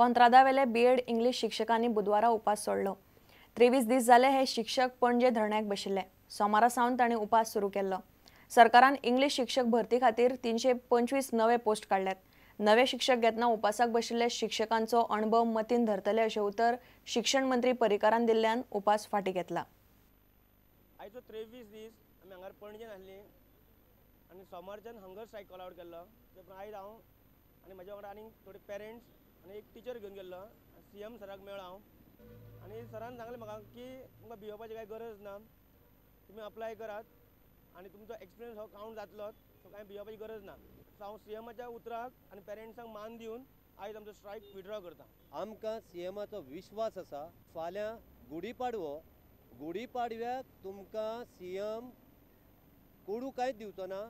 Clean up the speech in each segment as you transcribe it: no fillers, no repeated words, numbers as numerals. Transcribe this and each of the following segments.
कोंत्रादावेले BEd English शिक्षकांनी बुधवारा उपास सोडलो. 23 दीस जाले हे शिक्षक पणजे धरण्याक बशिल्ले. सोमारा सावन तांणी उपास सुरू केल्लो. सरकारान इंग्लीश शिक्षक भरती खातीर 325 नवे पोस्ट काडल्यात. नवे शिक्षक घेतना उपासाक बशिल्ले शिक्षकांचो अणभव मतीन धरतले अशें उतर शिक्षण मंत्री पर्रीकारान दिल्ल्यान उपास फाटी घेतला. आयचो 23 दीस आमी हांगार पणजेन आसली आनी सोमारच्यान हंगर स्ट्रायक कॉल आवट केल्लो. ते आयज हांव आनी म्हज्या वांगडा आनीक थोडे पेरंट्स आनी एक टिचर घेवन गेल्लो. सीएम सराक मेळ्ळो हांव आनी सरान सांगलें म्हाका की तुमकां भियोवपाची कांय गरज ना, तुमी अप्लाय करात आनी तुमचो एक्सपिरियन्स हो कावंट जातलो, सो कांय भियोवपाची गरज ना. सो हांव सीएमाच्या उतराक आनी पेरंट्सांक मान दिवन आयज आमचो स्ट्रायक विड्रॉ करता. आमकां सीएमाचो विश्वास आसा. फाल्यां गुढीपाडवो, गुढीपाडव्याक तुमकां सीएम कोडू कांयच दिवचो ना,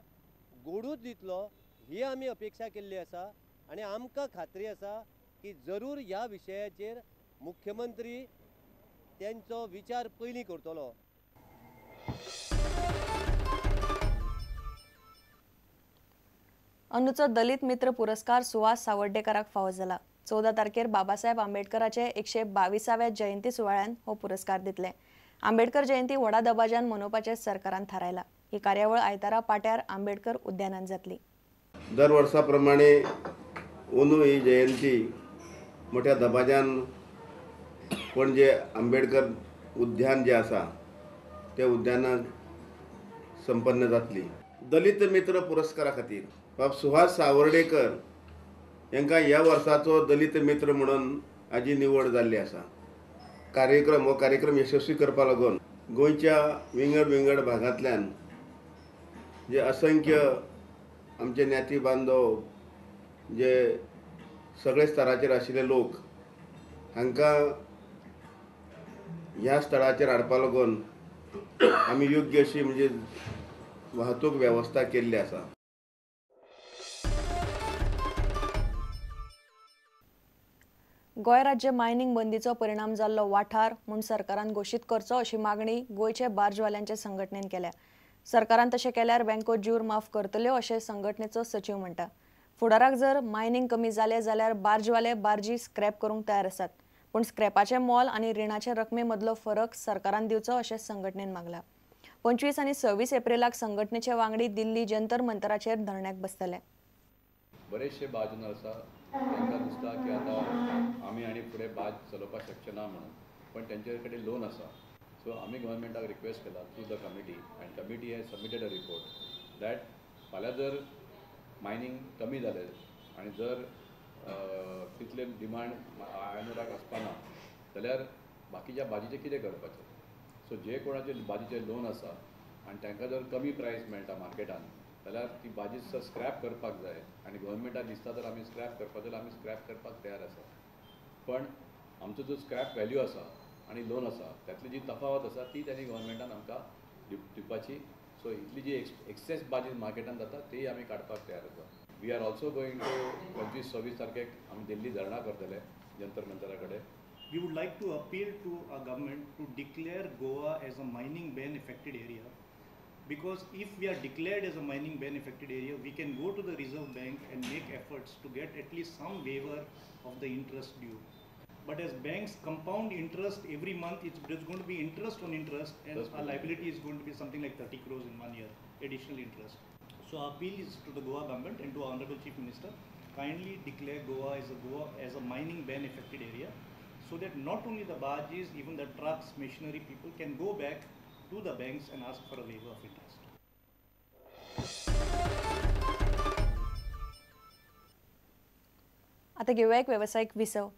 गोडूच दितलो ही आमी अपेक्षा केल्ली आसा. आनी आमकां खात्री आसा की जरूर ह्या विशयाचेर मुख्यमंत्री तेंचो विचार पयलीं करतलो. अंदूचो दलित मित्र पुरस्कार सुहास सावर्डेकाराक फावो जाला. 14 तारखेर बाबासाहेब आंबेडकराचे 122व्या जयंती सुवाळ्यान हो पुरस्कार दितले. आंबेडकर जयंती व्हडा दबाज्यान मनोवपाचें सरकारान थारायला. ही कार्यावळ आयतारा पाट्यार आंबेडकर उद्यानान जातली. दर वर्सा प्रमाणे अंदू ही जयंती मोठ्या दबाज्यान पणजे आंबेडकर उद्यान जे आसा ते उद्यानात संपन्न जातली. दलित मित्र पुरस्कारा खातीर बाब सुहास सावर्डेकर हांकां ह्या वर्साचो दलित मित्र म्हणून आजी निवड जाल्ली आसा. कार्यक्रम हो कार्यक्रम यशस्वी करपा लागून गोंयच्या विंगड विंगड भागांतल्यान जे असंख्य आमचे ज्ञाती बांधव जे सगळे स्तराचेर आशिल्ले लोक हांकां ह्या स्थळाचेर हाडपा लागून आमी योग्य अशी म्हणजे वाहतूक वेवस्था केल्ली आसा. गोंय राज्य मायनिंग बंदीचो परिणाम जाल्लो वाठार म्हूण सरकारान घोशीत करचो अशी मागणी गोंयचे बार्जवाल्यांचे संघटनेन केल्या. सरकारान तशें केल्यार बँको ज्यूर माफ करतल्यो अशें संघटनेचो सचीव म्हणटा. फुडाराक जर मायनिंग कमी जालें जाल्यार बार्जवाले बार्जी स्क्रॅप करूंक तयार आसात, पूण स्क्रॅपाचें मोल आनी रिणाचे रकमे मदलो फरक सरकारान दिवचो अशें संघटनेन मागला. 25 आनी 26 एप्रिलाक संघटनेचे वांगडी दिल्ली जंतर मंतराचेर धरण्याक बसतले. बरेचशे बार्ज आसा तांकां दिसता की आतां आमी आनी फुडें बाज चलोवपाक शकचे ना म्हणून, पण तेंचे कडेन लोन आसा. सो आमी गव्हर्मेंटाक रिक्वेस्ट केला through the committee and committee has submitted a report that फाल्यां जर मायनींग कमी जालें आनी जर तितले डिमांड आयनोराक आसपाना जाल्यार बाकीच्या भाजीचें कितें करपाचें. सो जे कोणाचे भाजीचें लोन आसा आनी तांकां जर कमी प्रायस मेळटा मार्केटान जाल्यार ती भाजी स्क्रॅप करपाक जाय आनी गव्हर्मेंटाक दिसता तर आमी स्क्रॅप करपाक जाल्यार आमी स्क्रॅप करपाक तयार आसा. पण आमचो जो स्क्रॅप व्हॅल्यू आसा आनी लोन आसा त्यातली जी तफावत आसा ती त्यांनी गव्हर्मेंटान आमकां दिवपाची. सो इतली जी एक्सेस भाजी मार्केटान जाता ती आमी काडपाक तयार आसा. We are also going to 25-26 तारखेक आमी दिल्ली धरणां करतले जंतर मंतरा कडेन. We would like to appeal to our government to declare Goa as a mining ban affected area, because if we are declared as a mining ban affected area, we can go to the Reserve Bank and make efforts to get at least some waiver of the interest due. But as banks compound interest every month, there's going to be interest on interest, and our liability is going to be something like 30 crores in 1 year, additional interest. So our appeal is to the Goa government and to our Honorable Chief Minister, kindly declare Goa as a mining ban affected area, so that not only the barges, even the trucks, machinery people can go back to the banks and ask for a waiver of interest. आता घेऊया एक व्यावसायिक विसव.